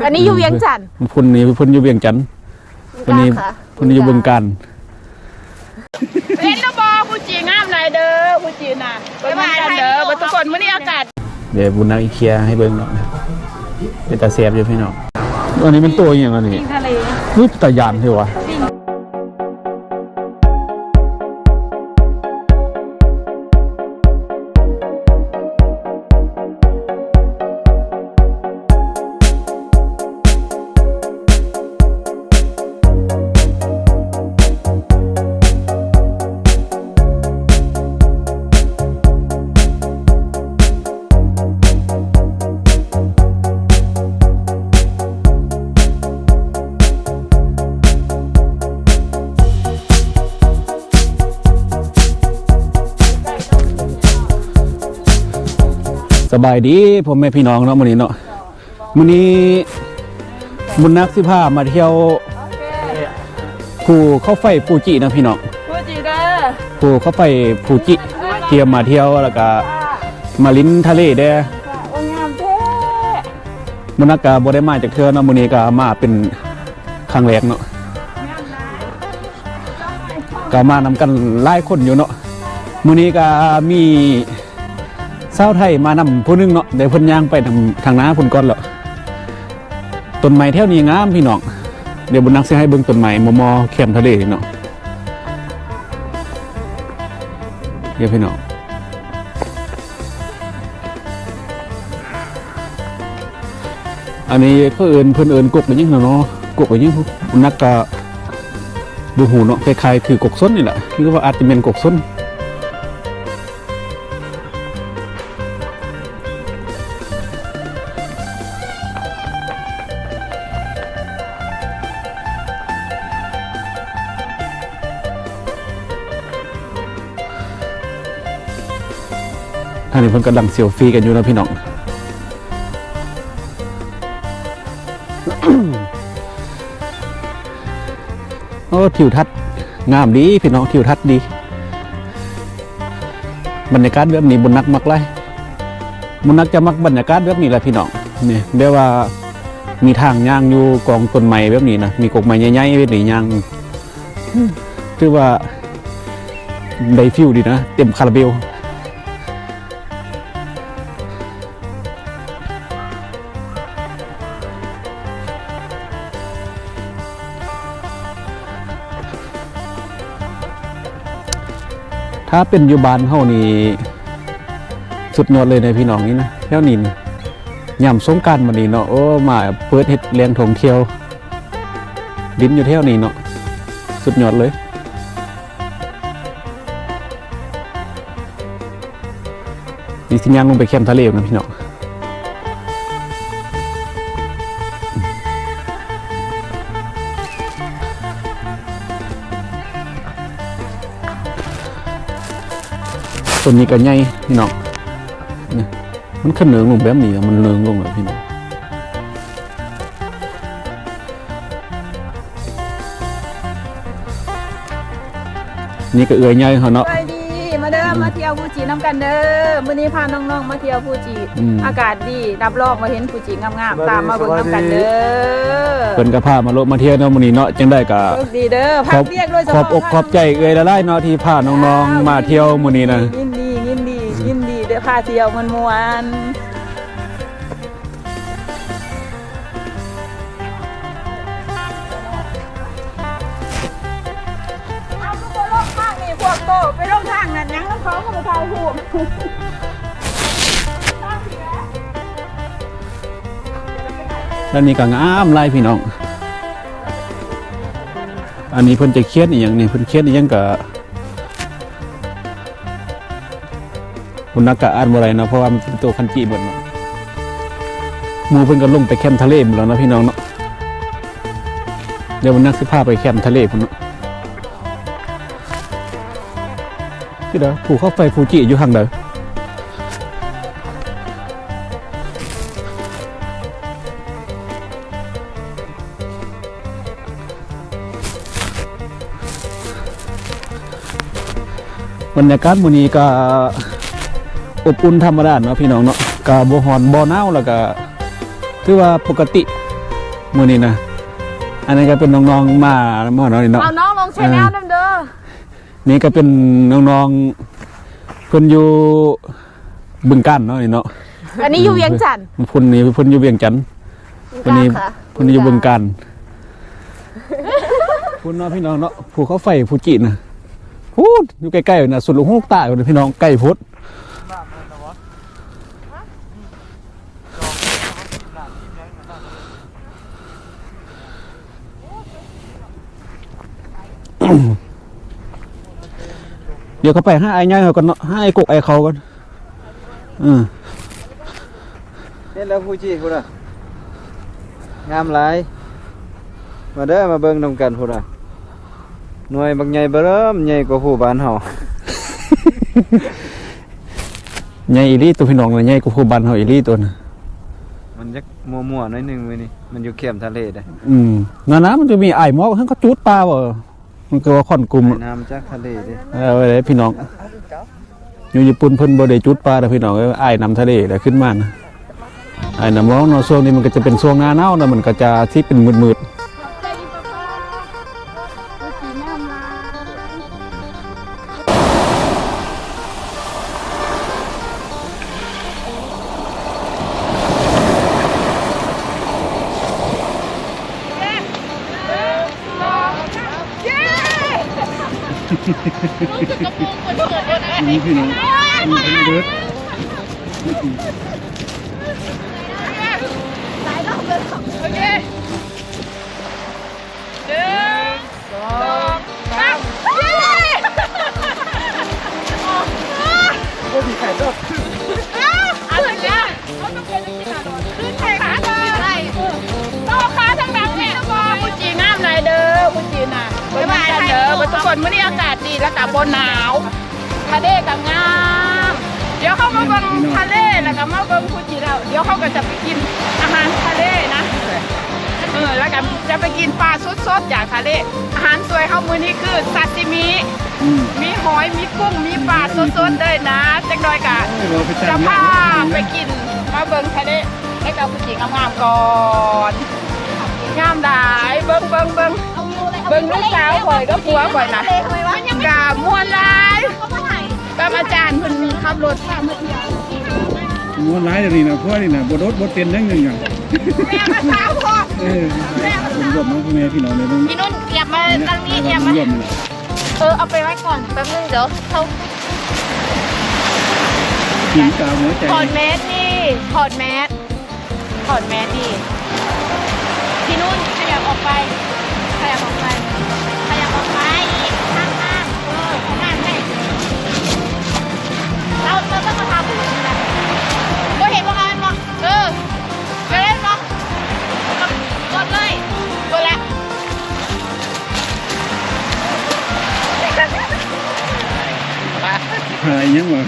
ອັນນີ້ຢູ່ວຽງຈັນ ເພິ່ນນີ້ ເພິ່ນຢູ່ວຽງຈັນ ເພິ່ນນີ້ ເພິ່ນຢູ່ບຶງການ. ເຫັນແລ້ວບໍ່? ພູຈີງາມຫຼາຍເດີ ພູຈີນະ ໄປເບິ່ງກັນເດີ ເບິດທຸກຄົນ. ມື້ນີ້ອາກາດ ດຽວບຸນນັກຊິເຄຍໃຫ້ເບິ່ງເນາະ ເປັນຕາແຊບຢູ່ພີ່ນ້ອງ. ອັນນີ້ແມ່ນໂຕອີ່ຫຍັງອັນນີ້? ປິງທະເລ. ອຸ້ຍ ຕາຢ້ານເດ້ວະ. ສະບາຍດີພໍ່ແມ່ພີ່ນ້ອງເນາະ ມື້ນີ້ເນາະ ມື້ນີ້ບຸນນັກຊິພາມາທ່ຽວ ພູເຂົາໄຟຟູຈິເນາະພີ່ນ້ອງ ຟູຈິເດີ ພູເຂົາໄຟຟູຈິ ຕຽມມາທ່ຽວ ແລ້ວກະມາຫຼິ້ນທະເລແດ່. ໂອ້ຍ ງາມແທ້. ມື້ນັ້ນກະບໍ່ໄດ້ມາຈັກເທື່ອເນາະ ມື້ນີ້ກະມາເປັນຄັ້ງແລກເນາະ ກະມານຳກັນຫຼາຍຄົນຢູ່ເນາະ. ມື້ນີ້ກະມີຊາວໄທມານຳຜູ້ໜຶ່ງເນາະ ແຕ່ເພິ່ນຍ່າງໄປນຳທາງໜ້າພຸ້ນກ່ອນແລ້ວ. ຕົ້ນໄມ້ແຖວນີ້ງາມພີ່ນ້ອງ ດຽວບຸນນັກຊິໃຫ້ເບິ່ງຕົ້ນໄມ້ມໍ່ໆ ແຄມທະເລເນາະ ເດີພີ່ນ້ອງ. ອັນນີ້ເຂົາເອີ້ນ ເພິ່ນເອີ້ນກົກອີ່ຫຍັງນະເນາະ ກົກອີ່ຫຍັງ ບຸນນັກກະບໍ່ຮູ້ເນາະ ຄ້າຍໆຄືກົກສົນນີ້ແຫຼະ ຫຼືວ່າອາດຈະແມ່ນກົກສົນ. ອັນນີ້ເພິ່ນກຳລັງເຊວຟີກັນຢູ່ເນາະພີ່ນ້ອງ. ໂອ້ ທິວທັດງາມດີພີ່ນ້ອງ ທິວທັດດີ. ບັນຍາກາດແບບນີ້ບຸນນັກມັກຫຼາຍ ບຸນນັກຈະມັກບັນຍາກາດແບບນີ້ແຫຼະພີ່ນ້ອງ. ນີ້ແບບວ່າມີທາງຍ່າງຢູ່ກອງຕົ້ນໄມ້ແບບນີ້ນະ ມີກົກໄມ້ໃຫຍ່ໆແບບນີ້ຍ່າງ ຖືວ່າໄດ້ຟີວດີນະ ເຕັມຄາຣາເບວ. ຖ້າເປັນຢູ່ບ້ານເຮົານີ້ສຸດຍອດເລີຍນະພີ່ນ້ອງ ນີ້ນະ ແຖວນີ້ນະ ຍາມສົງການມານີ້ເນາະ ໂອ້ ມາເປີດເຮັດແຫຼ່ງທ່ອງທ່ຽວ ດິນຢູ່ແຖວນີ້ເນາະ ສຸດຍອດເລີຍ. ນີ້ຊິຍ່າງລົງໄປແຄມທະເລນະພີ່ນ້ອງ. ຕົ້ນນີ້ກະໃຫຍ່ພີ່ນ້ອງ ນີ້ ມັນຂະເໜິງລົງແບບນີ້ ມັນເໜິງລົງແລ້ວພີ່ນ້ອງ. ນີ້ກະເອື້ອຍໃຫຍ່ເຮົາເນາະ. ສະບາຍດີ ມາເດີ ອືມ ມາທ່ຽວພູຈີນຳກັນເດີ. ມື້ນີ້ພານ້ອງໆມາທ່ຽວພູຈີ ອືມ ອາກາດດີ ຮັບຮອງວ່າເຫັນພູຈີງາມໆ. ສະບາຍດີ ຕາມມາເບິ່ງນຳກັນເດີ. ສະບາຍດີ ເພິ່ນກະພາມາໂລະມາທ່ຽວເນາະມື້ນີ້ເນາະ. ຈັ່ງໃດກະ ໂຊກດີເດີ ພັກວຽກໂດຍສະເພາະ ຂອບອົກຂອບໃຈເອື້ອຍຫຼາຍໆເນາະ ທີ່ພານ້ອງໆມາທ່ຽວມື້ນີ້ນະ. ຍິນດີ ຍິນດີ ຍິນດີ ໄດ້ພາທ່ຽວມ່ວນໆ. ເອົາ ຄືບໍ່ລົງທາງນີ້ ພວກໂຕໄປລົງທາງນັ້ນຫຍັງນຳເຂົາ ເຂົາບໍ່ຖ່າຍຮູບ. ດ້ານນີ້ກະງາມຫຼາຍພີ່ນ້ອງ. ອັນນີ້ເພິ່ນຈະຂຽນອີ່ຫຍັງນີ້ ເພິ່ນຂຽນອີ່ຫຍັງກະ ບຸນນັກກະອ່ານບໍ່ໄດ້ເນາະ ເພາະວ່າມັນເປັນໂຕຄັນຈິເບິດເນາະ. ໝູ່ເພິ່ນກະລົງໄປແຄມທະເລໝົດແລ້ວເນາະພີ່ນ້ອງເນາະ. ດຽວບຸນນັກຊິພາໄປແຄມທະເລພຸ້ນເນາະ. ຊິດາ ພູເຂົາໄຟຟູຈິຢູ່ທາງໃດ? ບັນຍາກາດມື້ນີ້ກະອົບອຸ່ນທຳມະດາເນາະພີ່ນ້ອງເນາະ ກະບໍ່ຮ້ອນບໍ່ໜາວ ແລ້ວກະຖືວ່າປົກກະຕິ ມື້ນີ້ນະ. ອັນນີ້ກໍເປັນນ້ອງໆ ມາ ມາເນາະນີ້ເນາະ. ເອົານ້ອງລົງແຊນແນວນຳເດີ. ນີ້ກໍເປັນນ້ອງໆ ເພິ່ນຢູ່ບຶງການເນາະນີ້ເນາະ. ອັນນີ້ຢູ່ວຽງຈັນ. ເພິ່ນນີ້ເພິ່ນຢູ່ວຽງຈັນ. ເພິ່ນນີ້ ເພິ່ນຢູ່ບຶງການ. ພຸ້ນເນາະພີ່ນ້ອງເນາະ ພູເຂົາໄຟຟູຈິນະ. ພຸ້ນ ຢູ່ໃກ້ໆນະ ສຸດລູກຫູລູກຕາພຸ້ນພີ່ນ້ອງ ໃກ້ໂພດ. ດຽວເຂົ້າໄປຫາອ້າຍໃຫຍ່ເຮົາກ່ອນເນາະ ຫາອ້າຍກົກອ້າຍເຂົາກ່ອນ. ເອີ ເຫັນແລ້ວພູຈິພຸ້ນນະ ງາມຫຼາຍ. ມາເດີ ມາເບິ່ງນຳກັນພຸ້ນນະ ໜ່ວຍບັກໃຫຍ່ເບີເລີ່ມ ໃຫຍ່ກວ່າພູບ້ານເຮົາ. ໃຫຍ່ອີ່ຫຼີໂຕພີ່ນ້ອງນະ ໃຫຍ່ກວ່າພູບ້ານເຮົາອີ່ຫຼີໂຕນະ. ມັນຢາກມົວໆໜ້ອຍໜຶ່ງມື້ນີ້ ມັນຢູ່ແຄມທະເລເດ້. ອືມ ນັ້ນນະ ມັນຈະມີອ້າຍໝອກ ເພິ່ນກໍຈູດປາບໍ່? ມັນຄືວ່າຂອນກຸ່ມ ອ້າຍນ້ຳຈາກທະເລເດ້. ເອີ ເອົາໄວ້ເດ້ພີ່ນ້ອງ ຢູ່ຍີ່ປຸ່ນເພິ່ນບໍ່ໄດ້ຈູດປາເດີພີ່ນ້ອງເອີຍ ອ້າຍນ້ຳທະເລແລ້ວຂຶ້ນມານະ. ອ້າຍນ້ຳມອງເນາະ ຊ່ວງນີ້ມັນກໍຈະເປັນຊ່ວງໜ້າໜາວນະ ມັນກໍຈະຊິເປັນມືດໆ. ນີ້ພີ່ນ້ອງ ນີ້ເພິ່ນເບີດ ໂອເຄ ໜຶ່ງ ສອງ ສາມ ເຢ້ ໂອ້ ດີໃຈເນາະ ເອົາອີກແລ້ວ. ເຮົາຕ້ອງເປັນຈັ່ງຊີ້ນະ ຄືໃສ່ຂາເດີ ຕໍ່ຂາທາງຫຼັງແມ່ນບໍ່? ພູຈິງາມຫຼາຍເດີ ພູຈິນະ ເບິ່ງນຳກັນເດີເບິດທຸກຄົນ. ມື້ນີ້ອາກາດດີ ແລ້ວກະບໍ່ໜາວ ທະເລກະງາມ. ດຽວເຮົາມາເບິ່ງທະເລ ແລ້ວກະມາເບິ່ງພູຈິແລ້ວ ດຽວເຮົາກະຈະໄປກິນອາຫານທະເລນະ ເອີ ແລ້ວກະຈະໄປກິນປາສົດໆຈາກທະເລ. ອາຫານຊ່ວຍເຮົາມື້ນີ້ຄືຊາຊິມິ ອືມ ມີຫອຍ ມີກຸ້ງ ມີປາສົດໆເລີຍນະ. ຈັກໜ່ອຍກະຈະພາໄປກິນ ມາເບິ່ງທະເລ ແລ້ວກະຜູ້ຍິງງາມໆກ່ອນ. ງາມຫຼາຍ ເບິ່ງ ເບິ່ງ ເບິ່ງ ເບິ່ງລູກສາວຂ້ອຍກັບຜົວຂ້ອຍນະ ກະມ່ວນຫຼາຍ ກັບອາຈານເພິ່ນຂັບລົດພາມາທ່ຽວ. ມ່ວນຫຼາຍດຽວນີ້ນະ ພວກນີ້ນະ ບໍ່ໂດດບໍ່ເຕັ້ນຫຍັງ ແມ່ນລະສາວພວກ ເອີ ລວມໆເນາະ ພໍ່ແມ່ພີ່ນ້ອງເດີ. ພີ່ນຸ່ນ ຂຍັບມາທາງນີ້ ຂຍັບມາ ລວມໆນີ້ແຫຼະ. ເອີ ເອົາໄປໄວ້ກ່ອນແປັບໜຶ່ງ ດຽວເຮົາ ກິນຕາມຫົວໃຈ. ຖອດແມສນີ້ ຖອດແມສ ຖອດແມສນີ້. ພີ່ນຸ່ນ ຂຍັບອອກໄປ ຂຍັບອອກໄປ ຂຍັບອອກໄປອີກ ຂ້າງໆ ເອີ ຂ້າງໆ ເຮົາ ເຮົາຕ້ອງມາທຳ ບໍ່ເຫັນພວກເຮົາແມ່ນບໍ່? ເອີ ກະໄດ້ເນາະ ກົດເລີຍ ກົດລະ. ຖ່າຍຫຍັງວະ?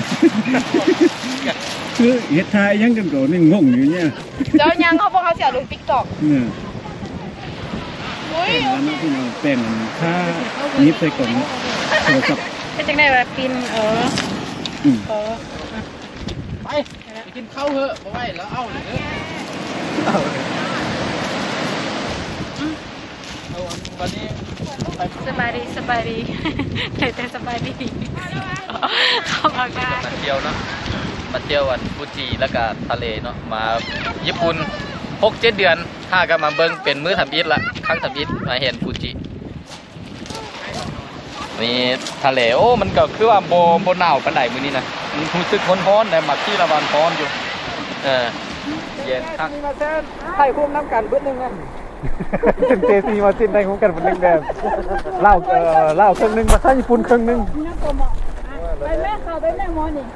ຄືເຮັດທ່າອີ່ຫຍັງກັນກໍຍັງງົງຢູ່ເນຍ. ເຈົ້າຍັງ ເຮົາ ພວກເຮົາຊິເອົາລົງຕິກຕັອກ. ເອີ ໂອ້ຍ ແປ້ງອັນນັ້ນເນາະ ພີ່ນ້ອງ ແປ້ງອັນທາໜີບໃສ່ກ່ອງໂທລະສັບ. ເຮັດຈັ່ງໃດວະ? ປິ່ນ ເອີ ອືມ ເອີ ໄປ ໄປກິນເຂົ້າເຖາະ ບໍ່ໄຫວແລ້ວ ເອົາເລີຍ ເອົາເລີຍ. ສະບາຍດີ ສະບາຍດີ ໄດ້ແຕ່ສະບາຍດີ. ເຂົ້າມາ ມາທ່ຽວເນາະ ມາທ່ຽວອັນຟູຈິ ແລ້ວກະທະເລເນາະ ມາຍີ່ປຸ່ນຫົກເຈັດເດືອນ ຫາກໍມາເບິ່ງເປັນມື້ທຳອິດລະ ຄັ້ງທຳອິດມາເຫັນຟູຈິ. ນີ້ທະເລ ໂອ້ ມັນກໍຄືວ່າບໍ່ ບໍ່ໜາວປານໃດມື້ນີ້ນະ ມັນຮູ້ສຶກຮ້ອນໆ ໄດ້ມາທີ່ລະວັນຮ້ອນຢູ່ ເອີ ເຢັນຄັກ. ໄທໂຮມນຳກັນເບິດໜຶ່ງແມ່ນ ເຈຊີມາຊິນໄທໂຮມກັນເບິດໜຶ່ງແບບ ລາວ ເອີ ລາວເຄິ່ງໜຶ່ງ ພາສາຍີ່ປຸ່ນເຄິ່ງໜຶ່ງ. ໄປແມ່ ເຂົ້າໄປແມ່ໝໍນີ້ ໜຶ່ງ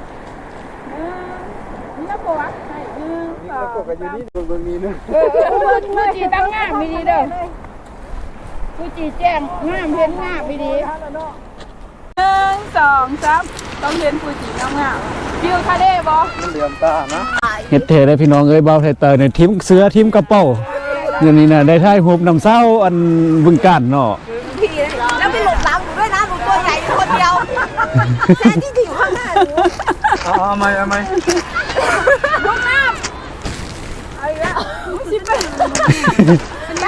ມີນະໂກະ ໜຶ່ງ ສອງ ສາມ ເບິ່ງ ເບິ່ງນີ້ໜຶ່ງ ເອີ ເບິ່ງ ເບິ່ງຈີນຕັ້ງງາມອີ່ຫຼີເດີ. ຟູຈິແຈ້ງງາມ ເຫັນງາມອີ່ຫຼີ. ໜຶ່ງ ສອງ ສາມ ຕ້ອງເຫັນຟູຈິງາມໆ. ວິວທະເລບໍ່? ມັນເຫຼືອມຕານະ. ເຮັດແທ້ເດ້ພີ່ນ້ອງເອີຍ ບ່າວໄທເຕີນີ້ຖິ້ມເສື້ອ ຖິ້ມກະເປົາ. ດຽວນີ້ນະ ໄດ້ຖ່າຍຮູບນຳສາວອັນບຶງການເນາະ. แล้วไปหลบหลังหนูด้วยนะ หนูตัวใหญ่อยู่คนเดียว แทนที่จะอยู่ข้างหน้าหนู. ເອົາ ເອົາໃໝ່ ເອົາໃໝ່. ลูกน้ำ เอาอีกแล้ว สิบแปด เป็นไง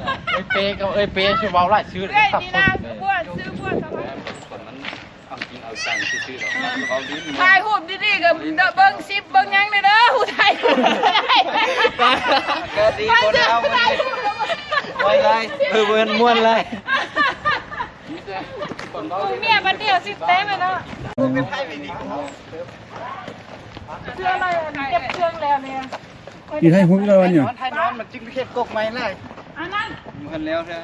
ເອີຍເປກັບເອີຍເປຊິເວົ້າຫຼາຍຊື່ເລີຍ ເອື້ອຍ ສັບສົນ ນີ້ນະ ແມ່ນ ພວກຊື່ພວກສະບາຍ ຄົນມັນເອົາຈິງເອົາຈັງຊື່ໆດອກ ອືມ ເວົ້າດີ ຖ່າຍຮູບດີໆກໍເບິ່ງຊິບເບິ່ງຫຍັງແດ່ເດີ ຜູ້ຖ່າຍຮູບ ກໍດີ ຄົນເຮົາມັນ ຖ່າຍຮູບແລ້ວ ໄວຫຼາຍ ເອີ ແມ່ນມ່ວນຫຼາຍ ມີແຕ່ຄົນເວົ້າ ເມຍບັດດຽວຊິເຕັມເລີຍເນາະ ເປັນໄທເປັນອີກ ເຊື່ອລະ ເກັບເຄື່ອງແລ້ວນີ້ ອີໄທຫຸ້ນລະວັນຢູ່ ໄທນອນມັນຈຶ່ງເຮັດກົກໃໝ່ຫຼາຍ ອັນນັ້ນ ມັນແລ້ວແທ້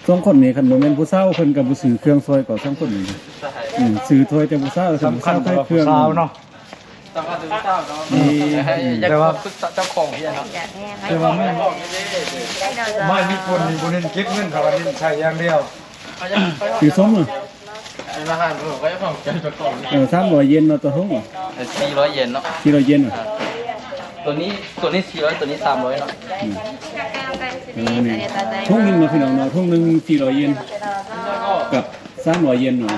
ສອງຄົນນີ້ ຄັນບໍ່ແມ່ນຜູ້ສາວເພິ່ນກໍບໍ່ຊື້ເຄື່ອງຊ່ອຍກໍ ສອງຄົນນີ້ ອືມ ຊື້ຖ້ວຍແຕ່ຜູ້ສາວ ສຳຄັນຜູ້ສາວຖ້ວຍເຄື່ອງ ສາວເນາະ ສຳຄັນຜູ້ສາວເນາະ ອືມ ແຕ່ວ່າເຈົ້າຂອງເຮືອນເນາະ ແຕ່ວ່າແມ່ນ ໄມ້ມີຄົນນີ້ບໍ່ເນັ້ນເກັບເງິນ ເຂົາວ່າເນັ້ນໃຊ້ຢ່າງດຽວ ຄືສົມເນາະ ເປັນອາຫານຂອງເຈົ້າຂອງ ເອີ ສາມຮ້ອຍເຢນເນາະ ຕໍ່ຖົງ ເອີ ສີ່ຮ້ອຍເຢນເນາະ ສີ່ຮ້ອຍເຢນ ອ່າ ຕົວນີ້ ຕົວນີ້ສີ່ຮ້ອຍ ຕົວນີ້ສາມຮ້ອຍເນາະ ອືມ ເອີ ນີ້ ຖົງໜຶ່ງເນາະ ພີ່ນ້ອງເນາະ ຖົງໜຶ່ງສີ່ຮ້ອຍເຢນ ກັບສາມຮ້ອຍເຢນເນາະ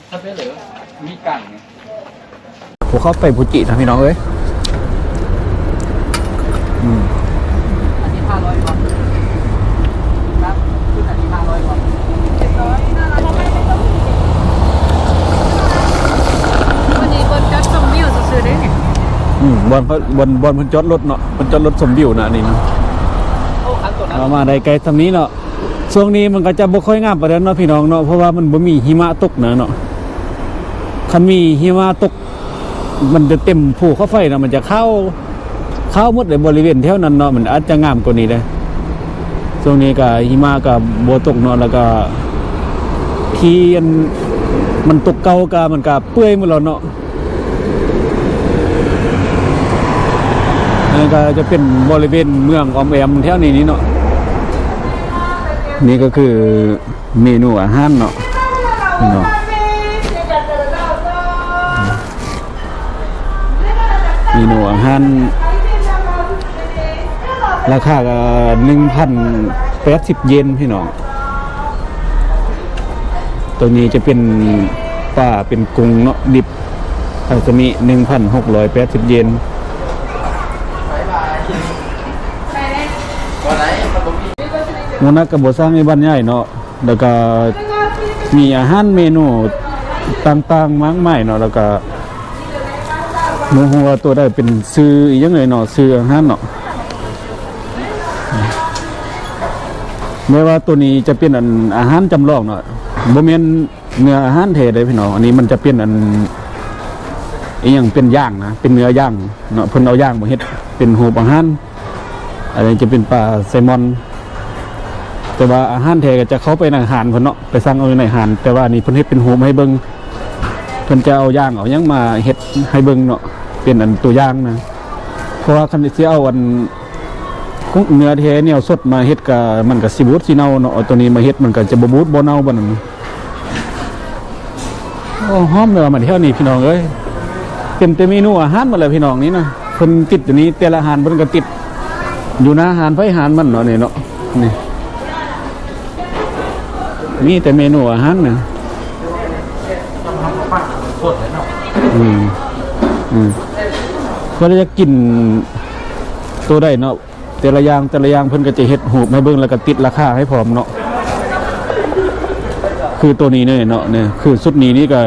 ຖ້າເປັນເລີຍ ມີກັນ ພູເຂົາໄຟຟູຈິນະພີ່ນ້ອງເອີຍ ອືມ ອັນນີ້ຫ້າຮ້ອຍບໍ່ ຄືອັນນີ້ຫ້າຮ້ອຍບໍ່ ອັນນີ້ບ່ອນຈອດຊົມວິວຊື່ໆເດ້ນີ້ ອືມ ບ່ອນ ບ່ອນ ບ່ອນເພິ່ນຈອດລົດເນາະ ເພິ່ນຈອດລົດຊົມວິວນະ ອັນນີ້ນະ ໂອ້ ຄັນໂຕນັ້ນ ເອົາມາໄດ້ໄກສ່ຳນີ້ເນາະ ຊ່ວງນີ້ມັນກໍຈະບໍ່ຄ່ອຍງາມປານໃດເນາະ ພີ່ນ້ອງເນາະ ເພາະວ່າມັນບໍ່ມີຫິມະຕົກນະເນາະ ຄັນມີຫິມະຕົກ ມັນຈະເຕັມພູເຂົາໄຟເນາະ ມັນຈະຂາວ ຂາວໝົດເລີຍ ບໍລິເວນແຖວນັ້ນເນາະ ມັນອາດຈະງາມກວ່ານີ້ເດ້ ຊ່ວງນີ້ກໍຫິມະກໍບໍ່ຕົກເນາະ ແລ້ວກໍທີ່ອັນມັນຕົກເກົ່າກໍມັນກໍເປື່ອຍໝົດແລ້ວເນາະ ອັນນັ້ນກໍຈະເປັນບໍລິເວນເມືອງອ້ອມແອ້ມແຖວນີ້ນີ້ເນາະ ນີ້ກໍຄື ເມນູອາຫານເນາະ ເນາະ ເມນູອາຫານ ລາຄາກໍໜຶ່ງພັນແປດສິບເຢນ ພີ່ນ້ອງ ໂຕນີ້ຈະເປັນປາເປັນກຸ້ງເນາະ ດິບ ຊາຊິມິ ໜຶ່ງພັນຫົກຮ້ອຍແປດສິບເຢນ ໂມນາກະບໍ່ສ້າງໃນບ້ານໃຫຍ່ເນາະ ແລ້ວກໍມີອາຫານເມນູຕ່າງໆມາກມາຍເນາະ ແລ້ວກໍບໍ່ຮູ້ວ່າຕົວໃດເປັນຊື່ອີ່ຫຍັງເລີຍເນາະ ຊື່ອາຫານເນາະ ແມ່ນວ່າຕົວນີ້ຈະເປັນອັນອາຫານຈຳລອງເນາະ ບໍ່ແມ່ນ ເນື້ອອາຫານແທ້ເດ້ພີ່ນ້ອງ ອັນນີ້ມັນຈະເປັນອັນ ອີ່ຫຍັງ ເປັນຢ່າງນະ ເປັນເນື້ອຢ່າງເນາະ ເພິ່ນເອົາຢ່າງມາເຮັດເປັນຮູບອາຫານ ອັນນີ້ຈະເປັນປາໄຊມອນ ແຕ່ວ່າອາຫານແທ້ກໍຈະເຂົ້າໄປໃນຮ້ານເພິ່ນເນາະ ໄປສັ່ງເອົາຢູ່ໃນຮ້ານ ແຕ່ວ່າອັນນີ້ເພິ່ນເຮັດເປັນຮູບໃຫ້ເບິ່ງ ເພິ່ນຈະເອົາຢ່າງເອົາຫຍັງມາເຮັດໃຫ້ເບິ່ງເນາະ ເປັນອັນຕົວຢ່າງນະ ເພາະວ່າຄັນຊິເອົາອັນ ເນື້ອແທ້ແນວສົດມາເຮັດກະ ມັນກະຊິບູດຊິເນົ່າເນາະ ເອົາໂຕນີ້ມາເຮັດມັນກະຈະບໍ່ບູດບໍ່ເນົ່າປານນັ້ນ. ໂອ້ ຫອມເລີຍວ່າມາແຖວນີ້ພີ່ນ້ອງເອີຍ ເຕັມແຕ່ເມນູອາຫານໝົດແລ້ວພີ່ນ້ອງນີ້ນະ ເພິ່ນຕິດຢູ່ນີ້ ແຕ່ລະຮ້ານເພິ່ນກະຕິດ ຢູ່ໜ້າຮ້ານໃຜຮ້ານມັນເນາະ ນີ້ເນາະ ນີ້ ມີແຕ່ເມນູອາຫານນະ ອືມ ອືມ ເພິ່ນຢາກກິນໂຕໃດເນາະ ແຕ່ລະຢ່າງ ແຕ່ລະຢ່າງເພິ່ນກໍຈະເຮັດຮູບໃຫ້ເບິ່ງ ແລ້ວກໍຕິດລາຄາໃຫ້ພ້ອມເນາະ ຄືໂຕນີ້ເນາະ ນີ້ ຄືຊຸດນີ້ນີ້ກໍ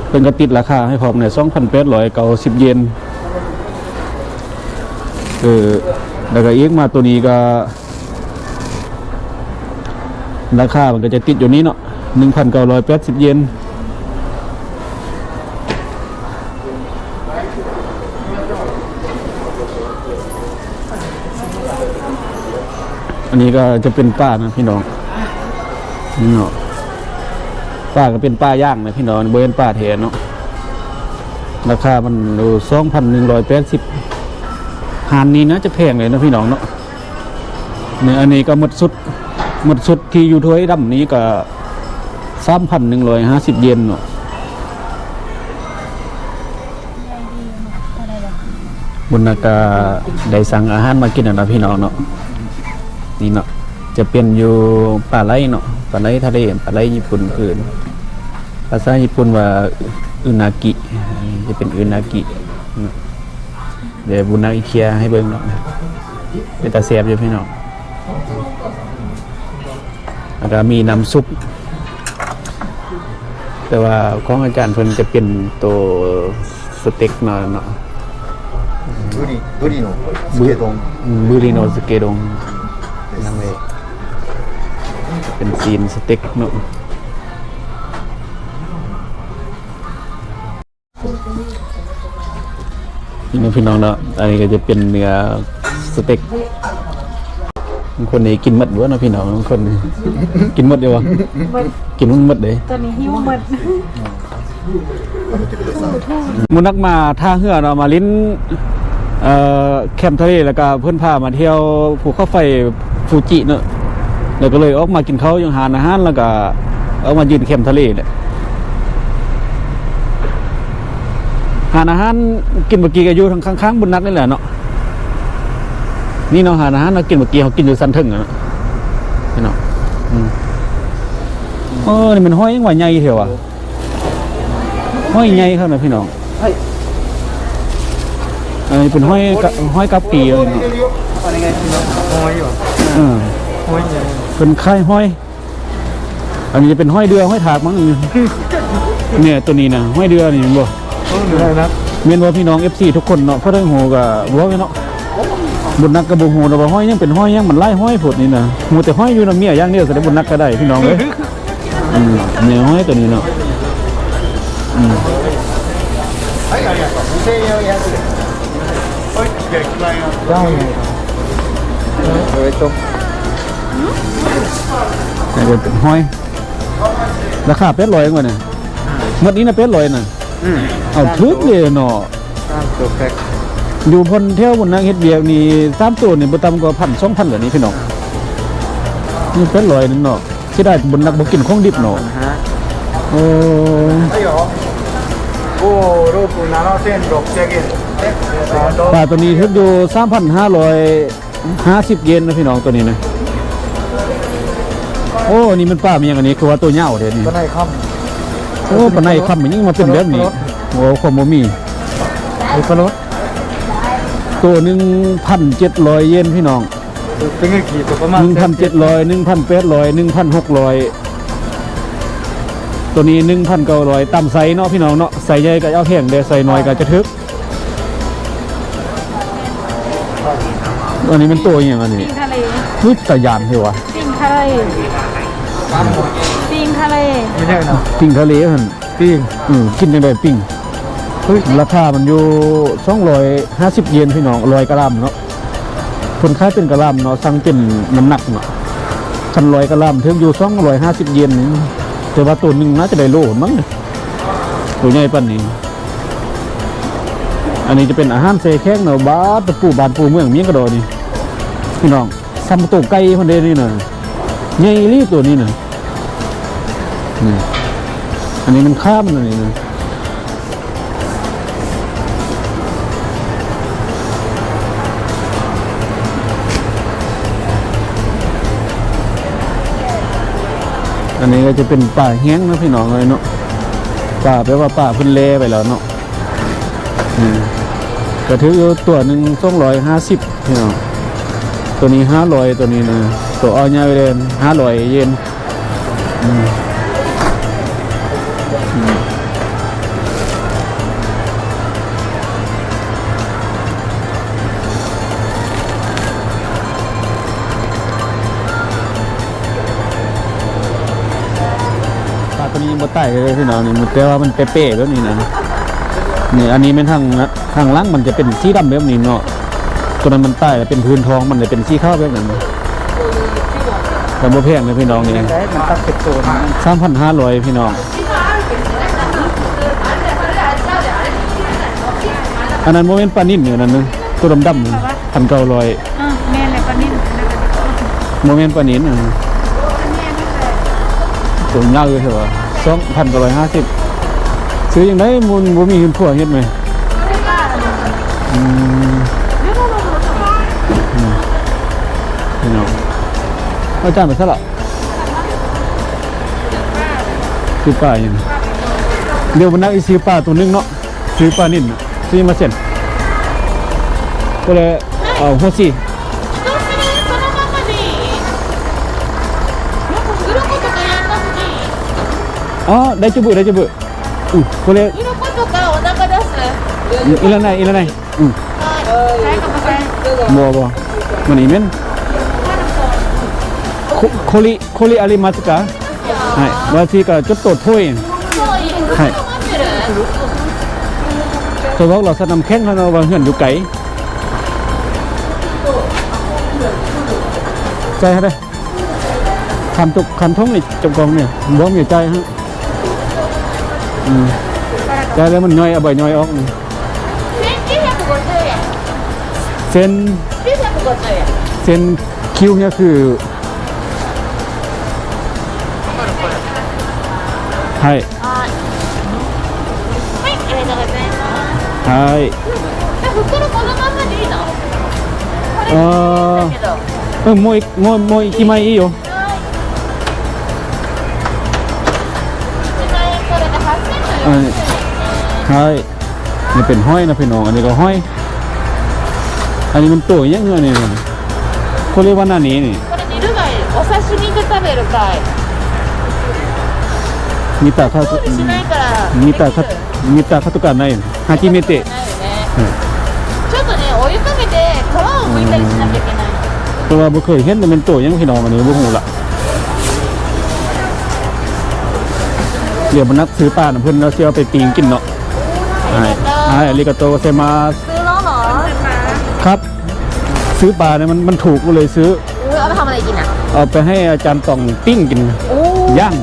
ເພິ່ນກໍຕິດລາຄາໃຫ້ພ້ອມເນາະ ສອງພັນແປດຮ້ອຍເກົ້າສິບເຢນ ເອີ ແລ້ວກໍອີກມາໂຕນີ້ກໍ ລາຄາມັນກໍຈະຕິດຢູ່ນີ້ເນາະ ໜຶ່ງພັນເກົ້າຮ້ອຍແປດສິບເຢນ. ອັນນີ້ກໍຈະເປັນປານະພີ່ນ້ອງ ນີ້ເນາະ ປາກໍເປັນປາຢ່າງນະພີ່ນ້ອງ ບໍ່ແມ່ນປາແທ້ເນາະ. ລາຄາມັນຢູ່ສອງພັນໜຶ່ງຮ້ອຍແປດສິບ ຮ້ານນີ້ໜ້າຈະແພງເລີຍເນາະພີ່ນ້ອງເນາະ. ນີ້ ອັນນີ້ກໍໝົດຊຸດ ໝົດຊຸດທີ່ຢູ່ຖ້ວຍດຳນີ້ກໍສາມພັນໜຶ່ງຮ້ອຍຫ້າສິບເຢນເນາະ. ບຸນນັກກະໄດ້ສັ່ງອາຫານມາກິນແລ້ວນະພີ່ນ້ອງເນາະ. ນີ້ເນາະ ຈະເປັນຢູ່ປາໄຫຼເນາະ ປາໄຫຼທະເລ ປາໄຫຼຍີ່ປຸ່ນ ຄືພາສາຍີ່ປຸ່ນວ່າ ອືນາກິ ຈະເປັນອືນາກິເນາະ. ດຽວບຸນນັກຊິເຄຍໃຫ້ເບິ່ງເນາະ ເປັນຕາແຊບຢູ່ພີ່ນ້ອງ. ແລ້ວກໍມີນ້ຳຊຸບ ແຕ່ວ່າຂອງອາຈານເພິ່ນຈະເປັນໂຕສະເຕັກເນາະ ເນາະ ブຣິ ブリのスケドン ອືມ ブリのスケドン ນັ້ນເອງ ເປັນຊີ້ນສະເຕັກເນາະ. ນີ້ເນາະພີ່ນ້ອງເນາະ ອັນນີ້ກໍຈະເປັນເນື້ອສະເຕັກ. ບາງຄົນນີ້ກິນໝົດບໍ່ເນາະພີ່ນ້ອງ ບາງຄົນກິນໝົດຢູ່ບໍ່? ໝົດ ກິນມັນໝົດເດ້ ຕອນນີ້ຫິວໝົດ. ບຸນນັກມາທ່າເຮືອເນາະ ມາຫຼິ້ນ ເອີ ແຄມທະເລ ແລ້ວກໍເພິ່ນພາມາທ່ຽວພູເຂົາໄຟຟູຈິເນາະ ແລ້ວກໍເລີຍອອກມາກິນເຂົ້າຢູ່ຮ້ານອາຫານ ແລ້ວກໍອອກມາຢືນແຄມທະເລແຫຼະ. ຮ້ານອາຫານກິນມື້ກີ້ກໍຢູ່ທາງຂ້າງໆບຸນນັກນີ້ແຫຼະເນາະ. ນີ້ເນາະ ຮ້ານອາຫານເຮົາກິນມື້ກີ້ ເຮົາກິນຢູ່ຊັ້ນເທິງຫັ້ນເນາະ ເຫັນເນາະ. ອືມ ເອີ ນີ້ມັນຫອຍຫຍັງຫວາ ໃຫຍ່ແທ້ຫວາ? ຫອຍໃຫຍ່ຄັກນະພີ່ນ້ອງ. ອັນນີ້ເປັນຫອຍກະ ຫອຍກາປີເນາະ. ຫອຍຢູ່ ເອີ ຫອຍໃຫຍ່ ເພິ່ນຂາຍຫອຍ. ອັນນີ້ຈະເປັນຫອຍເດື່ອ ຫອຍທາກມັນ ນີ້ ໂຕນີ້ນະ ຫອຍເດື່ອນີ້ແມ່ນບໍ່? ເອີ ເດືອນະ ແມ່ນບໍ່ພີ່ນ້ອງ ເອັຟຊີ ທຸກຄົນເນາະ? ເພາະໄດ້ຮູ້ກໍບອກເນາະ ບຸນນັກກໍບໍ່ຮູ້ດອກວ່າຫອຍຫຍັງເປັນຫອຍຫຍັງ ມັນຫຼາຍຫອຍໂພດນີ້ນະ. ຮູ້ແຕ່ຫອຍຢູ່ນຳເມຍຢ່າງດຽວ ສະເດັດບຸນນັກກໍໄດ້ພີ່ນ້ອງເອີຍ. ອືມ ແມ່ນຫອຍໂຕນີ້ເນາະ. ອືມ ເອົາໄວ້ຕົ້ມ ຫອຍ ລາຄາແປດຮ້ອຍເອງວະນີ້ ໝົດນີ້ນະ ແປດຮ້ອຍນະ. ອືມ ເອົາ ຖືກເດ້ເນາະ ສາມໂຕແພັກ. ຢູ່ບ່ອນແຖວບ່ອນນັກເຮັດວຽກນີ້ ສາມໂຕນີ້ບໍ່ຕ່ຳກວ່າພັນ ສອງພັນແລ້ວນີ້ພີ່ນ້ອງ. ນີ້ແປດຮ້ອຍໜຶ່ງເນາະ. ເສຍດາຍບຸນນັກບໍ່ກິນຂອງດິບເນາະ. ໂອ້ ປາໂຕນີ້ຖືກຢູ່ສາມພັນຫ້າຮ້ອຍຫ້າສິບເຢນນະພີ່ນ້ອງ ໂຕນີ້ນະ. ໂອ້ ນີ້ມັນປາແມ່ນຫຍັງອັນນີ້ ຄືວ່າໂຕຍາວແທ້ນີ້? ປາໄນຄຳ. ໂອ້ ປາໄນຄຳ ມັນຍັງມາເປັນແບບນີ້. ໂອ້ ຄວາມບໍ່ມີ ໂຕໜຶ່ງພັນເຈັດຮ້ອຍເຢນພີ່ນ້ອງ. ເປັນເງິນກີບກໍປະມານ ໜຶ່ງພັນເຈັດຮ້ອຍ ໜຶ່ງພັນແປດຮ້ອຍ ໜຶ່ງພັນຫົກຮ້ອຍ. ໂຕນີ້ໜຶ່ງພັນເກົ້າຮ້ອຍ ຕາມໄຊເນາະພີ່ນ້ອງເນາະ. ໄຊໃຫຍ່ກໍເອົາແພງເດ້ ໄຊນ້ອຍກໍຈະຖືກ. ອັນນີ້ແມ່ນໂຕອີ່ຫຍັງອັນນີ້? ປີ້ງທະເລ. ອຸ້ຍ ຕາຢ້ານແທ້ວະ. ປີ້ງທະເລ ປີ້ງທະເລ ປີ້ງທະເລຫັ້ນ. ປີ້ງ ເອີ ກິນຈັ່ງໃດປີ້ງ? ເຮີ້ຍ ລາຄາມັນຢູ່ສອງຮ້ອຍຫ້າສິບເຢນພີ່ນ້ອງ ຮ້ອຍກຣາມເນາະ. ເພິ່ນຂາຍເປັນກຣາມເນາະ ສັ່ງເປັນນ້ຳໜັກເນາະ. ຄັນຮ້ອຍກຣາມຖືກຢູ່ສອງຮ້ອຍຫ້າສິບເຢນ. ແຕ່ວ່າໂຕໜຶ່ງໜ້າຈະໄດ້ໂລມັ້ງ ໂຕໃຫຍ່ປານນີ້. ອັນນີ້ຈະເປັນອາຫານແຊ່ແຂງເນາະ. ບາດ ຕະປູບ້ານປູເມືອງມີຫຍັງກະດອກນີ້ພີ່ນ້ອງ. ສ່ຳໂຕໄກ່ພຸ້ນເດ້ນີ້ນະ ໃຫຍ່ອີ່ຫຼີໂຕນີ້ນະ. ນີ້ ອັນນີ້ມັນຄາມັນອັນນີ້ນະ. ອັນນີ້ກໍຈະເປັນປາແຫ້ງເນາະພີ່ນ້ອງເອີຍເນາະ. ປາ ແປວ່າປາເພິ່ນແລ່ໄປແລ້ວເນາະ. ອືມ ກະຖືກຢູ່ ຕົວໜຶ່ງສອງຮ້ອຍຫ້າສິບພີ່ນ້ອງ. ຕົວນີ້ຫ້າຮ້ອຍ ຕົວນີ້ນະ ຕົວອ່ອນໃຫຍ່ເລີຍ ຫ້າຮ້ອຍເຢນ. ອືມ ອືມ. ປາຕົວນີ້ຍັງບໍ່ຕາຍເລີຍພີ່ນ້ອງນີ້ ແຕ່ວ່າມັນເປໆແບບນີ້ນະ. ນີ້ ອັນນີ້ແມ່ນທາງ ທາງຫຼັງມັນຈະເປັນສີດຳແບບນີ້ເນາະ. ຕົວນັ້ນມັນຕາຍແລ້ວເປັນພື້ນທອງ ມັນເລີຍເປັນສີຂາວແບບນັ້ນ. ກໍບໍ່ແພງເດ້ພີ່ນ້ອງນີ້ ໄດ້ມັນຕັກເປັນໂຕນະ ສາມພັນຫ້າຮ້ອຍພີ່ນ້ອງ. ອັນນັ້ນບໍ່ແມ່ນປານິນນີ້ ອັນນັ້ນນະ ໂຕດຳໆ ພັນເກົ້າຮ້ອຍ. ເອີ ແມ່ນແຫຼະ ປານິນ ບໍ່ແມ່ນປານິນ ເອີ ໂຕໃຫຍ່ເລີຍວ່າ ສອງພັນເກົ້າຮ້ອຍຫ້າສິບ. ຊື້ຈັ່ງໃດ ມັນບໍ່ມີເຮືອນຄົວເຮັດແມ? ອືມ ອືມ ພີ່ນ້ອງ ເອົາຈານໄປໃສລະ? ຊື້ປາຫຍັງ? ດຽວບັນດາອີກ ຊື້ປາໂຕໜຶ່ງເນາະ ຊື້ປານິນນະ ຊື້ມາເຊັນ ກໍເລີຍເອົາຫົວສີ. ອໍ ໄດ້ຈຸບ ໄດ້ຈຸບ. ອື ກໍເລີຍ いらない、いらない。 ອືມ ໃສ່ກັບບໍ່ໃສ່? ບໍ່ ບໍ່ ມັນນີ້ແມ່ນ ໂຄ ໂຄລິ ໂຄລິອາລິມາສກາ ໃຫ້ ວ່າຊິກະຈົດໂຕໂທຍ ໃຫ້ ໂທຍ ເວົ້າລາວສັດນ້ຳແຂງ ເຮົາວ່າເຮືອນຢູ່ໄກ ໃສ່ໃຫ້ເດີ້. ຄັນທຸກ ຄັນທົ່ງນີ້ ເຈົ້າຂອງນີ້ ບໍ່ມີຈ່າຍໃຫ້ ອືມ ຈ່າຍແລ້ວມັນຍ່ອຍ ເອົາໃບຍ່ອຍອອກ. せんきゅうひゃくごじゅうえん。 ເຊັນ きゅうひゃくごじゅうえん。 ເຊັນຄິວເນຍຄື ໃຫ້ はい。はい、ありがとうございます。はい。じゃあ、袋このままでいいの？これでいいんだけど。あー。うん、もうい、もう、もう一枚いいよ。はい。一万円これで八千と四十はい。はい。 ນີ້ເປັນຫອຍນະພີ່ນ້ອງ ອັນນີ້ກໍຫອຍ ອັນນີ້ມັນໂຕຫຍັງ ອັນນີ້ ເຂົາເອີ້ນວ່າໜ້ານີ້ນີ້ これ煮るがいい。お刺身で食べるかい。見たか、調理しないから。見たか、見たことがない。初めて。ないよね。うん。ちょっとね、お湯かけて皮を剥いたりしなきゃいけない。 ເພາະວ່າບໍ່ເຄີຍເຫັນວ່າແມ່ນໂຕຫຍັງພີ່ນ້ອງ ອັນນີ້ບໍ່ຮູ້ລະ. ດຽວມານັດຊື້ປານຳເພິ່ນ ແລ້ວຊິເອົາໄປປີ້ງກິນເນາະ. ອາລິກາໂຕ ອາລິກາໂຕໂກໄຊມາສ. ຊື້ແລ້ວເຫລອ? ຄັບ ຊື້ປານີ້ມັນ ມັນຖືກ ກໍເລີຍຊື້. ເອົາໄປທຳອະໄລກິນນະ? ເອົາໄປໃຫ້ອາຈານຕອງປີ້ງກິນ. ໂອ້ ຍ່າງ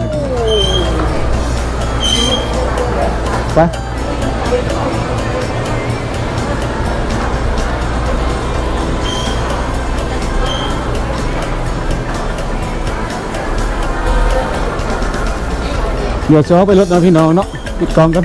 ໄປ. ດຽວຊິເອົາໄປລົດເນາະພີ່ນ້ອງເນາະ ປິດກ້ອງກ່ອນ.